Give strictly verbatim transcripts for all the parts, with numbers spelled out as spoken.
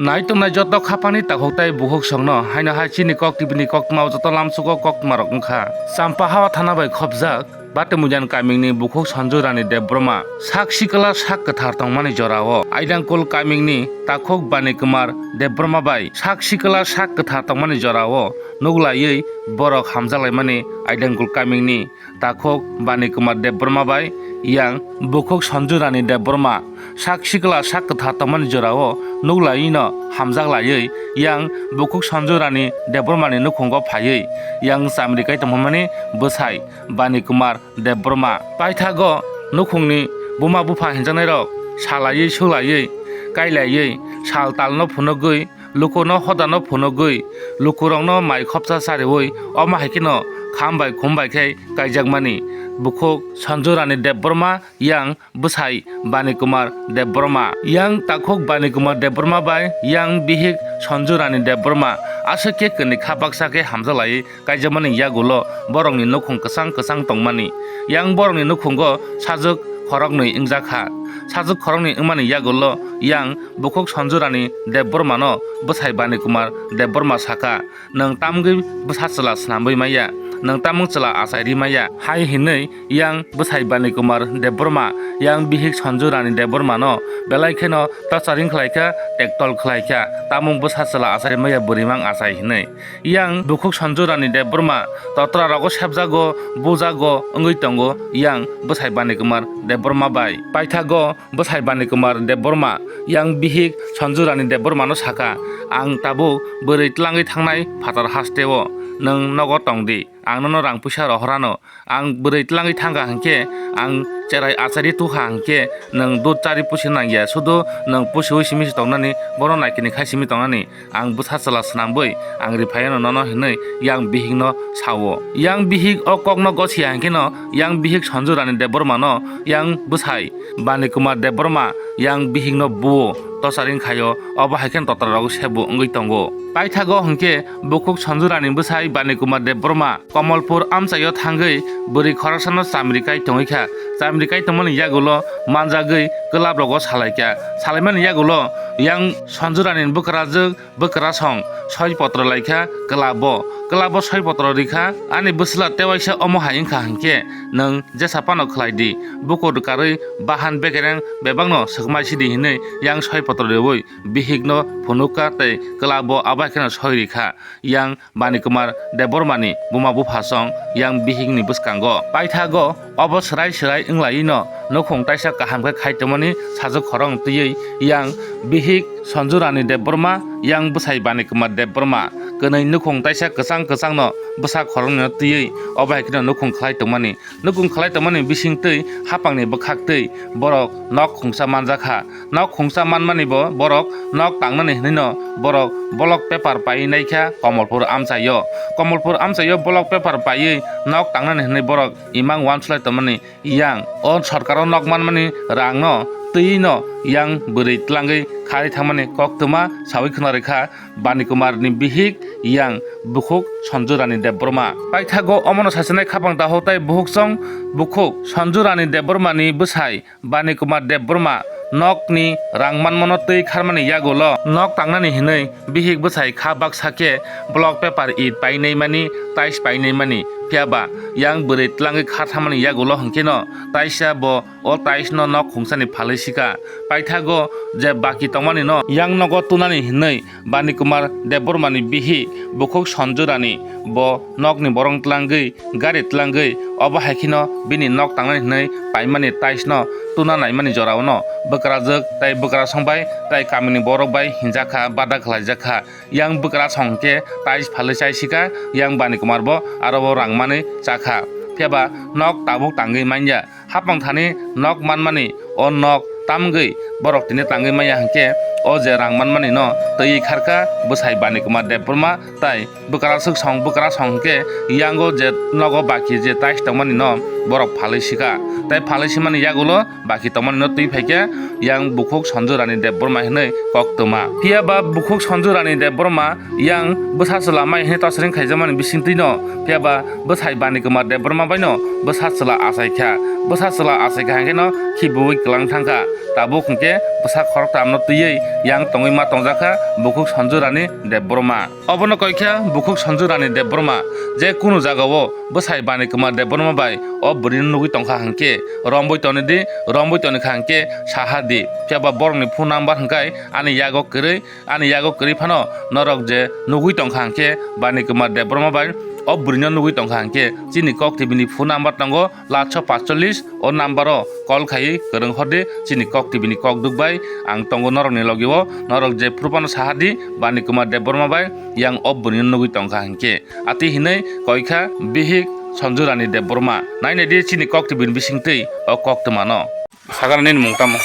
Naitongnai joto khapani takhuk tai bukhuk songno haino hai chini kok T V ni koktwma o joto lamsugo koktwma rok wngkha. Champa hawa thana bai khopjak Batimujan kamini bukhuk Sanju Rani Debbarma sak sikla sak kwthar tongmani jorao Aidangkul kamini takhuk Bani Kumar Debbarma bai sak sikla sak kwthar tongmani jorao nuglaiwi borok hamjaklaimani Aidangkul kamini takhuk Bani Kumar Debbarma bai yang bukhuk Sanju Rani Debbarma sak sikla sak kwthar tongmani jorao nuglaiwi no hamjak laiwi yang bukhuk Sanju Rani Debbarma ni nukhungo phaiwi yang chamri kai tongmani bwsai Bani Kumar Debbarma paithago nukhungni buma bupha hinjaknai rok salaiwi sulaiwi kailaiwi sal talno phunugwi lukuno hodano phunugwi lukurokno mai khopsa chariwi omo hai kheno kham bai khum bai khe kaijakmani bukhuk Sanju Rani Debbarma yang bwsai Bani Kumar Debbarma. Yang takhuk Bani Kumar Debbarma bai yang bihik Sanju Rani Debbarma aswk khe kwnwi kha baksa khe hamjaklaiwi kaijakmani yagulo borokni nukhung kwchang kwchang tongmani. Yang borokni nukhungo sajwk khoroknwi wngjakha. Sajwk khoroknwi wngmani yagulo yang bukhuk Sanju Rani Debbarmano bwsai Bani Kumar Debbarma sakha, "Nwng tamgwi bwsa chwla swnamwi maya, nwng tamung chwla achai ri maya," hai hinwi yang bwsai Bani Kumar Debbarma yang bihik Sanju Rani Debbarmano belai kheno torturing khlaikha, tektol khlaikha, tamung bwsa chwla achai maya bwrwimang achai hinwi. Yang bukhuk Sanju Rani Debbarma totra rogo sepjago, bujago wngwi tongo yang bwsai Bani Kumar Debbarma bai. Paithago bwsai Bani Kumar Debbarma yang bihik Sanju Rani Debbarmano sakha, "Ang tabuk bwrwi tlangwi thangnai phatar hasteo, nwng nogo tong di, ang nono rang puisa rohorano. Ang bwrwi tlangwi thangkha hinkhe, ang cherai achari tukha hinkhe, nwng dud chari pusi nangya, sudu nwng pusiwi simi se tongnani, bono naikini khai simi tongnani." Ang bwsa chwla swnamwi ang ri phaiano nono hinwi yang bihikno sao. Yang bihik o kokno gosia hinkhe no yang bihik Sanju Rani Debbarmano yang bwsai Bani Kumar Debbarma yang bihikno buo tosaring khaio, obo hai khe totra rok sebo wngwi tongo. Paithago hinkhe bukhuk Sanju Rani bwsai Bani Kumar Debbarma Komolpur amchaio thangwi bwrwi khoroksano chamri kai tongwi kha. Chamri kai tongmani yagulo manjagwi club rogo salaikha. Salaimani yagulo yang Sanju Rani bwkrajwk bwkrasong soi potro laikha club o. Club o soi potro rikha, "Ani bwsla tewaisa omo hai wngkha hinkhe nwng jesa phano khlai di. Bukur kwrwi bahan bekereng bebakno swkmai sidi," hinwi yang soi potro riwi bihikno phunukha tei club o abo hai kheno soi rikha. Yang Bani Kumar Debbarmani buma buphasong yang bihikni bwskango. Paithago obo swrai swrai wnglaino nukhung taisa kaham khe khai tongmani sajwk khorang twiwi yang bihik Sanju Rani Debbarma yang bwsai Bani Kumar Debbarma kwnwi nukhung taisa kwchang kwchangno bwsa khoroknwino twiwi obo hai kheno nukhung khlai tongmani. Nukhung khlai tongmani bising twi hapangni bwkhak twi borok nok khungsa manjakha. Nok khungsa manmani bo borok nok tangnani hwnwi no borok ballot paper paiwi naikha Komolpur amchaio. Komolpur amchaio ballot paper paiwi nok tangnani hwnwi borok imang uansuklai tongmani yang o sorkaro nok manmani rangno twiwi no yang bwrwi tlangwi kharwi thangmani koktwma sawi khwna rwkha Bani Kumarni bihik yang bukhuk Sanju Rani Debbarma. Paithago omono sachinai khapang daho tai bukhuk chong bukhuk Sanju Rani Debbarmani bwsai Bani Kumar Debbarma nokni rang manmano twi kharmani yagulo nok tangnani hinwi bihik bwsai kha baksa khe ballot paper it painai mani, tais painai mani. Phiya ba yang bwrwi tlangwi kha thamani yagulo hwnkhe no taisa bo o tais no nok khungsani phalwi sika. Paithago je baki tongmani no yang nogo tunani hinwi Bani Kumar Debbarmani bihi bukhuk Sanju Rani bo nokni borong tlangwi, gari tlangwi, obo hai kheno bini nok tangnani hinwi paimani tais no tuna naimani jorao no bwkrajwk tai bwkrasong bai tai kamini borok bai hinjakha, bada khlaijakha. Yang bwkrasong khe tais phalwi chaisika, yang Bani Kumar bo aro bo rang manwi chakha. Phiya ba nok tabuk tangwi manya. Hapang thani nok manmani o nok tamgwi borok tini tangwi maya hwnkhe o je rang manmani no twi kharkha bwsai Bani Kumar Debbarma tai bwkraswk song bwkrasong hwnkhe yango je nogo baki je tais tongmani no borok phalwi sika tai phalwi simani yagulo baki tongmani no twi phaikhe yang bukhuk Sanju Rani Debbarma hinwi koktwma. Phiya ba bukhuk Sanju Rani Debbarma yang bwsa chwla mai hinwi tasring khaijakmani bisingtwi no, phiya ba bwsai Bani Kumar Debbarma bai no bwsa chwla achai kha. Bwsa chwla achai kha hwnkhe no khibiui kwlang thang kha. Tabuk hwnkhe bwsa khoroktamno twiwi yang tongwi ma tongjakha bukhuk Sanju Rani Debbarma. Obono koikha bukhuk Sanju Rani Debbarma je kunu jagao bwsai Bani Kumar Debbarma bai o bwrwino nugwi tongkha hwnkhe, romwi tonidi, romwi tonikha hwnkhe saha di. Phiya ba borokni phone number hwnkhe ani yago kwrwi, ani yago kwrwi phano norok je nugwi tongkha hwnkhe Bani Kumar Debbarma bai o bwrwino nugwi tongkha hwnkhe chini Kok T V ni phone number tongo, lacho paanchchollish o number o call khaiwi kwrwng horde chini Kok T V ni kok duk bai. Ang tongo norokni logi o, norok je phuru phano saha di Bani Kumar Debbarma bai yang o bwrwino nugwi tongkha hwnkhe. Ati hinwi koikha bihik Sanju Rani Debbarma. Nainai di chini Kok T V ni bisingtwi o koktwmano. Sakha nini mung tamo?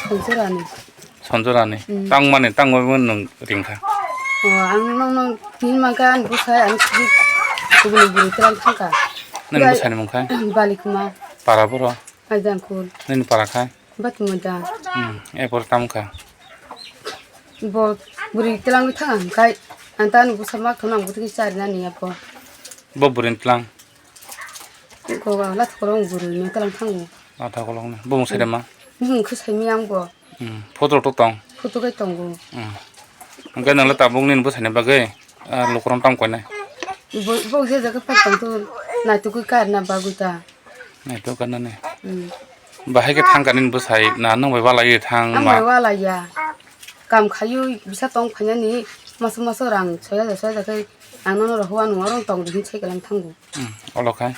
Sanju Rani. Sanju Rani. Hmm. Tangmani, tangmani nwng ringkha? O, ang nokno tin mangkha, ani bwsai, ang sidi kubuni bwrwi twlang thangkha. Nini bwsaini mung kha? Bali Kumar. Para boro? Aidangkul. Nini para kha? Batimoida. Hmm, e boro tamo kha? Bo bwrwi twlangwi thang ang khai, ang ta ani bwsa mak thangno ang bwtwi charinani abo. Bo bwrwini twlang? Gogo lathakolong bwrwino twlang thango. Lathakolongni. Bumung saida ma? Bumung khe saimaya ang bo. Hmm, photo rok to tong? Photo kai tongo. Hmm. Hwnkhe nwng le tabuk nini bwsaini bagwi, ah, lukurok tamo koinai? Bo, bo je jaga phai tong to naitugwi karna bagwi ta. Naitugwi karnani? Hmm. Bahai khe thangkha nini bwsai na nwng bai walaiwi thang ma? Ang bai walaiya. Kam khaiwi bisa tong phainani maso maso rang soi hajar soi hajar khe ang nono rohor anw oro tong di hinwi sai kwlwng thango. Hmm, olo khai?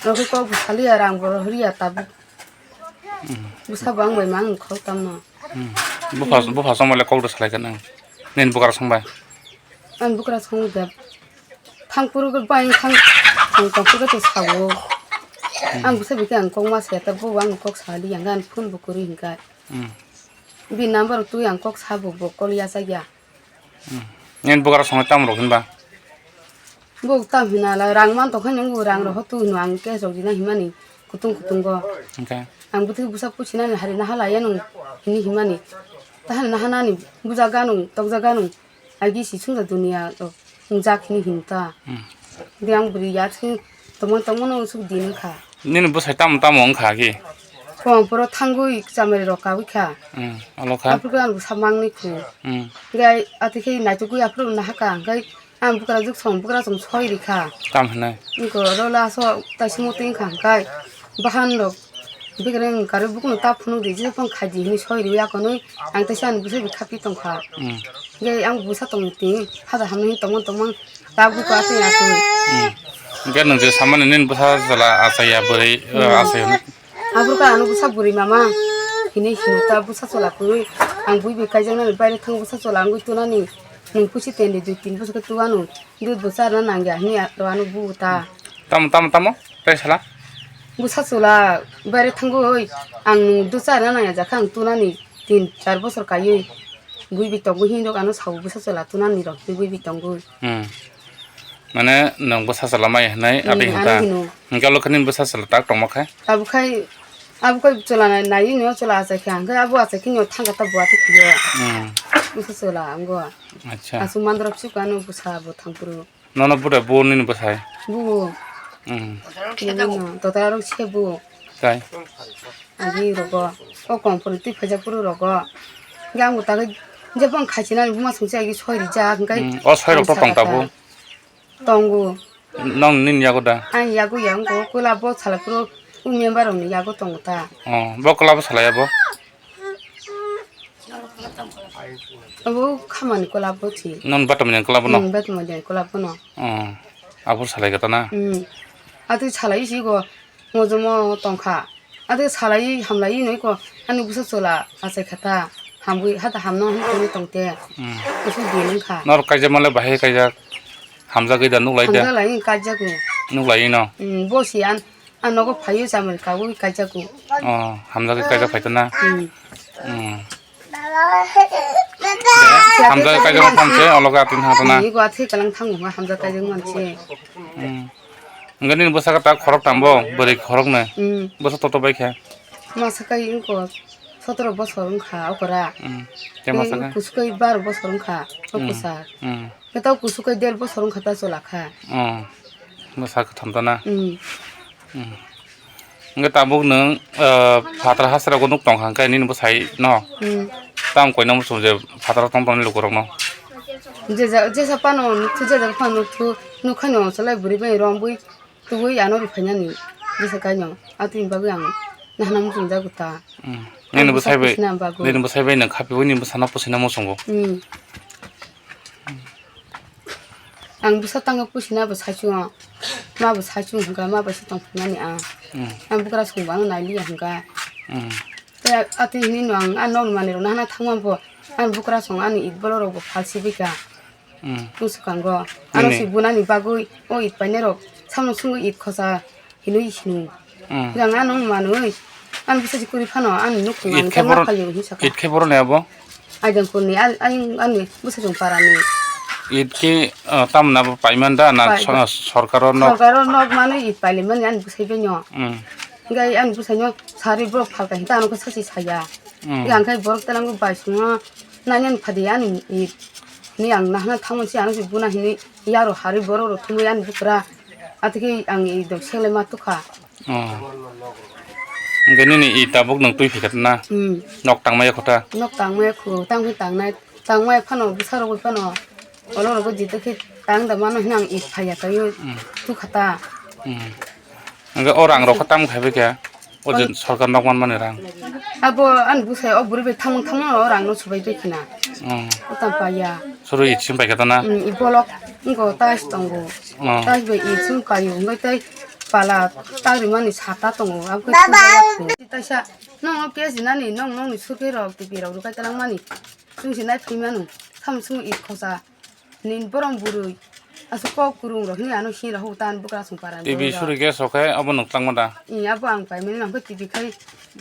Oro khe kok bo saliya, rang bo rohorya tabuk. Hmm. Bwsa bo ang bai mang khok tamno. Hmm. Bupha, bupha songbai le kok da salai kha nang? Nini bwkra songbai? Ang bwkra song da. Thang phuru khe bai thang, thang tong phuru khe to sao. Hmm. Ang bwsa bikhe ang kok ma saya ta bo ang kok sali yang ang phone bo kwrwi hinkha. Hmm. Bini number twi ang kok sabo bo call yachakya. Hmm. Nini bwkra songwi tamo rok hinba? Bo tam hina la rang man tong khe nung rang rok tu hino ang cash rok rina himani kutung kutung go. Hwnkhe? Ang bwtwi bwsa pusinani hari naha laiya nung hini himani. Tahani naha nani buja ganung tokja ganung. Agi si sungja dunia rok. Wngjak hwnwi hino ta. Hmm. Hwnkhe ang bwrwi ya thwng tongmani tongmano uansuk din wngkha. Nini bwsai tamo tamo wngkha khe? Kom poro thangwi chamari rok kabwi kha. Hmm, olo kha? Aphuru khe ang bwsa mangni khu. Hmm. Hwnkhe atwi khe naitugwi aphuru nahakha, hwnkhe ang bwkrajwk song bwkrajwk song soi rikha. Tam hwnwi? Wngkha oro laso taisingmo twi wngkha, hwnkhe bahan rok Bigreng karwi bukuno ta phunuk di, jesa phang khai di hinwi soi rwi akonwi ang teisa ani bwsai bai khaphi tongkha. Hmm. Hingke ang bwsa tongni twi hada hamni hin tongmani tongmani ta buko atwi atwi. Hmm. Hingke nwng je samani nini bwsa chwla achaiya bwrwi, eh, Hmm. achaiya. Aphuru khe ano bwsa bwrwi mama hinwi hino ta bwsa chwla kwrwi ang bui bai kaijaknani baire thang bwsa chwla wngwi tonani nwng pusi teni dui tin bwsa khe tu ano. Dudh bo charna nangya hini aro ano bu ta. Tamo, tamo, tamo? Tai sala? Bwsa chwla baire thangwi ang nwng dudh charna nangya jakha ang tunani tin char bosor kaiwi bui bi tongo hinwi rok ano sao bwsa chwla tunani rok bui bi tongo. Hmm. Mane nwng bwsa chwla mai hwnwi Hmm, aboni ano hinta. Hino. Hingke lokni bwsa chwla tak tongma khe? Abo khai, abo khai chwla nai, nai hwnwi o chwla achai khe hingke abo achai khe nw thangka ta bo ati khe. Hmm. Bwsa chwla ango. Acha. Aswk mandrop suk ano bwsa bo thangphuru. Nono bude bo nini bwsai? Bo. Hmm. Nini no, dotara rok se bo. Tai? Agi rogo. O kong phuru twi phaijak phuru rogo. Hingke ang bo tagwi jebong khaichinani buma songchi agi soi rijak hingke. Hmm. O soi rok to tong ta bo? Tongo. Nong nini yago da? Ang yago ya, ang bo kwla bo sala phuru o member rokni yago tongo ta. Oh, bo kwla bo salai ya bo? Abo khamani kwlabo si. Non batamani kwlabo no? Hmm, batamani kwlabo no. Oh, abor salai gata na? Hmm. Atwi salai si go mojomo tongkha. Atwi salai hamlai noi ko ani busa chola achai khata. Hamwi hata hamno hwn tongte. Hmm. Usu din kha. Nor kaijak male bahai kaijak. Hamjagwi da nuklai da? Hamjaklai kaijak. Nuklai no? Hmm, bo si an Ang nogo phaiwi chamari kaui kaijago. Oh, hamjagwi kaijak phaito na? Hmm. Hmm. Hamjagwi kaijak phan se, ologo atwng thang na? Ni gua thwi kalang thango, hamjak kaijak man se. Hmm. Hwnkhe nini bwsaka ta khorok tambo, bwrwi khorok no? Hmm. Bwsa toto bai khe? Masa kai wngko sotoro bosor wngkha okora. Hmm. Tei masa kai? Kusukai baro bosor wngkha, hmm, okusa. Hmm. Khe tau kusukai der bosor wngkha ta chwla kha. Oh. Bwsa kwtham ta na? Hmm. Hmm. Hwnkhe tabuk nwng, ah, phatar hasra o nuk tong kha hwnkhe nini bwsai no. Hmm. Tam koina muchung je phatar tong tong ni lukurok no. Je ja, jesa pano nuk thu, je ja pano nuk thu, nuk khaino salai bwrwi bai rom bwi tubui ano ri phainani. Jesa kaino atwini bagwi ang nahna muchung jago ta. Hmm. Nini bwsai bai, nini bwsai bai nwng khapiui nini bwsano pusinai muchungo. Hmm. Ang bwsa tango pusina bo saichung, ma bo saichung hwnkha, ma bai se tong phimani ang. Mm. Ang bwkrasong bo ano nailiya hwnkha. Mm. Tei atwi hinwi no ang, ang nokni manwi rok nahana thangma bo, ang bwkrasong ani it bolorok bo phalsi bwkha. Mm. Bwswkango. Ano si bunani bagwi o it painai rok samung sungwi it khosa hinwi hino. Mm. Jang ano manwi, ani bwsajwk kwrwi phano ani nukhung it ang khe tamo borok, phaio hinwi sakha. It khe borok ni abo? Aidangkul ni, al-, ayung ani bwsajwk para ni. It khe, ah, tamna bo paiman da na? Pai so-, da. Sorkaro nok? Sorkaro nok manwi it pailaimani ani bwsai bai no. Mm. Hinkhe ani bwsai no sarwi borok phalka hinta ano khe sachi saya. Mm. Hinkhe ang khe borok telango bai swngo nainani phadi ani it. Ni ang nahana thangmani se ano se buna hinwi yaro harwi borok rok thumwi ani bwkra. Atwkhe ang i dok selai ma tukha. Oh. Hwnkhe nini i tabuk nwng twi phaikha na? Hmm. Nok tangmaya kho ta? Nok tangmaya kho, tangwi tangnai, tangmaya phano bwsarogwi phano olorogwi jito khe tang da mano hwnwi ang i phaiya taiwi Hmm. tukha ta. Hmm. Hwnkhe o rang rok khe tamo khai bai kha? O je sorkar nok manmani rang. Abo ani bwsai o bwrwi bai thangmung thangmung o rang no subai bai khina. Hmm. O tang paiya. Suru i chim pai kha ta na? Hmm, i bolok wngkha tais tongo. Oh. Tais bai i chum paio, hwnkhe tei pala tagrimani sata tongo, abo khe chum paiya kho. Taisa, nokno case rinani, nok nokni sukhe rok, T V rok rwkai twlangmani, chwng se nai phai mano, samung sung i khosa, nini borom bwrwi, aswk kok kwrwng rok hwnwi ano sini rok huk tan bwkrasong para ni T V borok rok. Suri case rok khe abo nwng twlangma da? I, abo ang paimani, nang khe T V khai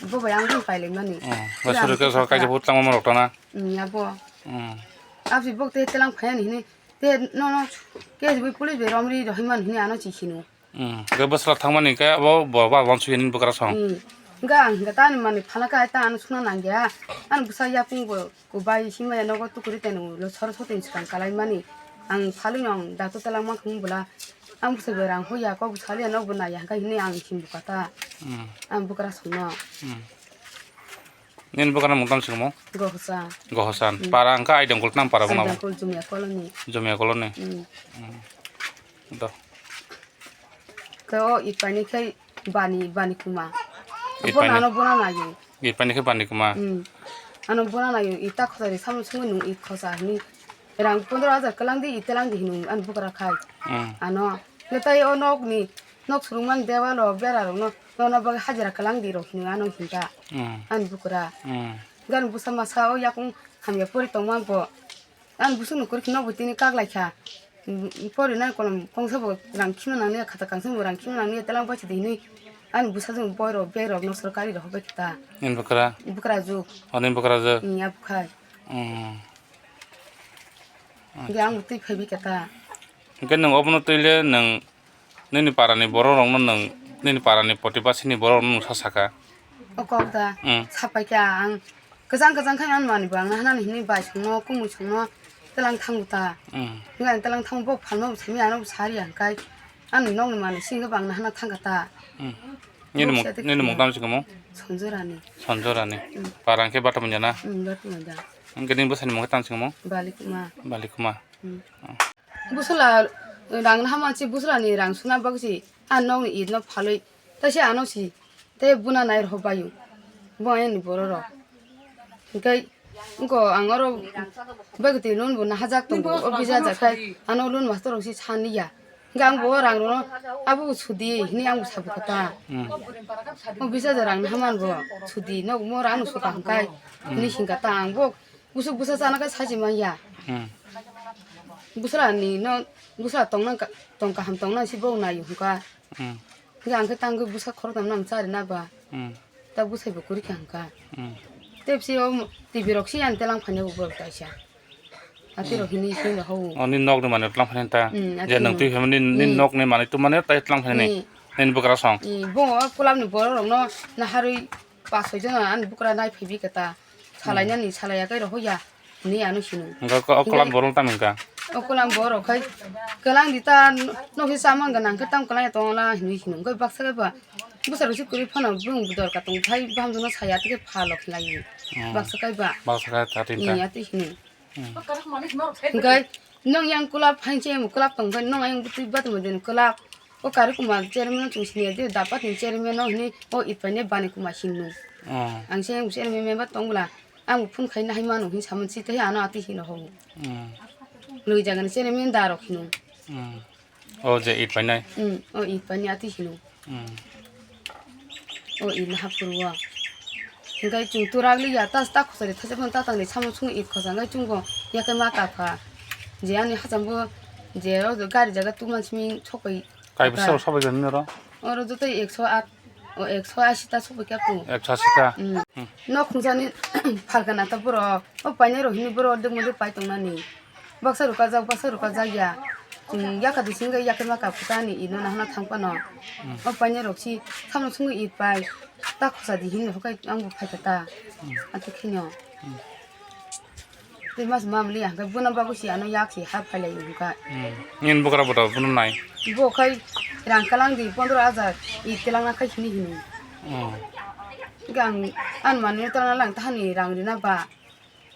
bo bai ang bai pailaimani. Oh, bai suri case rok kaisa bo twlangma rok tana? I, abo. Hmm. Aboni bok tei twlang phaiani hwnwi, tei nono case bai police bai romri rohimani hwnwi ano si sino. Hmm. Hwnkhe bwsla thangmani khe abo bo ba wansukya nini bwkrasong? Hmm. Hwnkhe ang hwnkhe tani manwi phalakha, ta ano suna nangya. Ani bwsa yapung bo kubai singmaya nogo tukuri teno lo soro soteni swkang kalaimani. Ang phalwi no ang dato telangma khum bwla. Ang bwsa bai rang hoya kok bwsali ano bo naiya hwnkhe hwnwi ang himbo kata. Hmm. Ang bwkrasongno. Hmm. Nini bwkrani mung tamo swngmo? Gohosan. Gohosan. Hmm. Para hwnkhe Aidangkul tamo para bwnabo? Aidangkul Jumia Colony. Jumia Colony. Hmm. Hmm. Do. Khe o i paini khe bani, bani kuma. I Bono paini. Ano bona nayo. I paini khe bani kuma. Hmm. Ano bona nayo, i ta khosari samung sungwi nung i khosa hini. Rang pondro hajar kwlang di, i telang di hinung ani bwkra khai. Hmm. Ano. Khe tai o nok ni, nok surungmani dewal o bera rok no, nono bagwi hajira kwlang di rok hinung ano hinta. Hmm. Ani bwkra. Hmm. Gani bwsa masa o yakung hamya pori tongma bo. Ang busuk no kwrwi khe nokbo tini kak lai kha. Pori nai kolom kongsa bo rang khima nang ya, khata kangsa bo rang khima nang ya, telang bai chidi hinwi. Ani bwsajwk boy rok, bag rok no sorkari rok bai khe ta. Nini bwkra? Bwkra juk. O nini bwkra juk? Ni ya bwkhai. Hmm. Ge ang twi phai bi khe ta. Hwnkhe nwng obono twi le nwng Nini parani borok rokno nwng, nini parani protibasini borok rokno nwng sa saka? O kok da. Mm. Sapai kha ang. Kwchang kwchang khe ang manwi bo ang nahanani hinwi bai songno, kumui songno twlang thango ta. Mm. Hinwi ang twlang thango, bo phalma bo simi ano bo sari ang kai. Ani nokni manwi sini bo ang nahana thangkha ta. Mm. Nini mung, nini mung tamo se kamo? Sonjorani. Sonjorani. Mm. Para hwnkhe Batamanja na? Mm, Batamanja. Hwnkhe nini bwsani mung khe tamo se kamo? Balikuma. Balikuma. Mm. Mm. Bwswla rang naha mansi, bwswlani rang suna bagwi si, a nokni it no phalwi, taisa ano si, tei buna nai rw baio, bo ayani borok rok. Hinkhe wngkha ang oro bagwi twi loan bo nahajak tongo, o bisa jak khai ano loan master rok si saniya. Hinkhe ang bo o rang rokno abo bo sudi hinwi ang bo sabu kha ta. Hmm. O bisa jak rang naha man bo sudi, nok mo rang no suka hwnkhe hinwi singkha ta ang bo. Busuk bwsa chana khe sachi manya. Hmm. Bwswla ni no, bwswla tongna ka-, tong kaham tongna si bo naio hwnkha. Hmm. Hwnkhe ang khe tang khe bwsa khoroknam no ang chari na ba. Hmm. Ta bwsai bo kwrwi kha hwnkha. Hmm. Tei bisi o T V rok si ani telang phani bo borok kaisa. Ati rok hini hini rok hau. O nini nok ni manwi telang phani ta. Hmm, je ati nwng no. Twi phai nini, nini hmm. Nok ni manwi tu mane tai telang phani. Hmm. Nini bwkra song. Hmm, bo o kwlam ni borok rok no naharwi pas soi jona ani bwkra nai phai bi khe ta. Salainani, salaiya khe rohoya hinwi ano sino. Hwnkhe o, o kwlam borok tamo hwnkha? O kwlam borok khai kwlang di ta, nokse chamang gwnang khe tamo kwlangya tongo la hinwi sino. Hwnkhe baksa khe ba Bwsarok se kwrwi phano bwrwng dorkar tongo, phai bahamjwkno saya tei khe pha lok khlai. Hmm. Baksa kai ba? Baksa kai ta tin ta. Iya tei hino. Hmm. Hwnkhe nwng yang kwlap, hai se yang kwlap tong khe nwng ayang bwtwi batwi den kwlap. O kari kuma chairman no chwng siniya de, dapat ni chairman no hini o itpai ne bani kuma singnu. Oh. Ang se yang chairman member tong bwla, ang bo phone khai na hai mano hin samon si tei ano ati hino ho. Hmm. Loi jaga ni chairman da rok hino. Hmm. O je itpai nai. Hmm, o itpai ni ati hino. Hmm. O it na hapuru o. Hingkai chwng turak li ya tas ta khosari thaisa phano tatang ni samon sung it khosa ngai chwng bo yakai ma ka pha. Je ani hacham bo je o gari jaga tu man simi chokai. Kai bwswk sobai gani noro? Oro joto ekso at, o ekso asi ta sobai kha ku. Ekso asi ta? Mm. Hmm. Nok khungsa ni phalka na ta borok. O paine rok hini borok dek mode pai tong nani. Baksa rok kajak, baksa rok kajak ya. Chwng yakha di singga yakhe ma kap kani ino nahana thang pano. Hmm. O paine rok si samno sungwi it pai. Ta khosa di hini hokai ang bo phai ta ta. Hmm. Ati khino. Hmm. Tei mas mamli hwnkhe buna bagwi se ano yak se ha phailai hwnkha. Hmm. Nini bokra bota buna nai? Bo khai rang kalang di pondro hajar, i telangna khai hini hini. Hmm. Hwnkhe ang, ang manwi telangna lang tahani rang rina ba.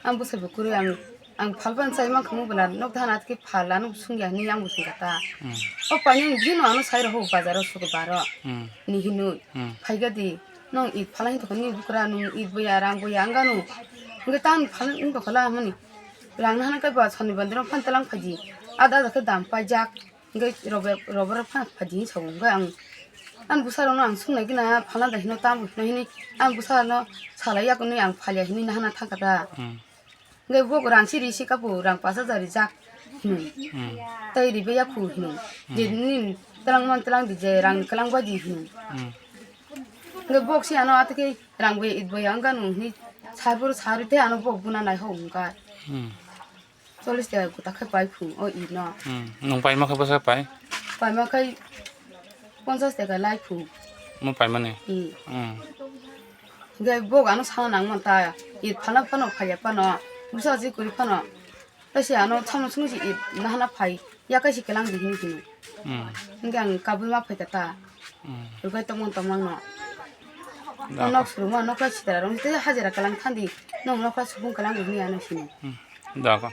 Ang bwsai bo kwrwi ang, ang phalban chai mankha mobile nok dahana atike phal ano sungya hini ang bo sungkha ta. Hmm. O paini bini ano sai rw bazar o suku baro. Hmm. Ni hinwi. Hmm. Phaikha di. Nong it phalai tongkha ni bukra nung it boya rang boya ang ganu. Hingke tang phalai wng tongkha la hwnmani. Rang nahana khe ba soni bandra phan talang phaidi. Ada ada khe dam paijak. Hingke robe-, robor phan phaidi hinwi sa wngkha ang. Ang bwsa rokno ang swngnai gina phalna da hino tamo hino hini. Ang bwsa no salai yakunwi ang phalya hini nahana thangkha da. Hmm. Hingke bo rang si ri si kapu rang pas hajar rijak hinwi. Hmm. Tai ribe yakhu hinwi. Hmm. Je nini talang man talang di je rang kalang bai di hinwi. Hmm. Hingke bok si ano atike rang bai it bai ang ganu hinwi. Sarboro sarwi te ano bok buna nai ho hingka. Hmm. Chollish taka guta khe pai phu o it no. Hmm. Nwng paima khe bwsa pai? Paima khe ponchas taka lai phu. Mo paimani? Hmm. Hmm. Hingke bok ano sana nang man ta, it phalna phano phaiya phano, bwsa ji kwrwi phano, tei se ano samung sung si it nahana phai, yakai si kelang di hini hini. Hmm. Hingke ang kabui ma phai ta ta, Hmm. rwbai tongmang tongmang no. Da. Nok suru ma nokla sitara rong tei hajira kelang thandi, nong nokla subung kelang di hini ano sini. Hmm. Da ko.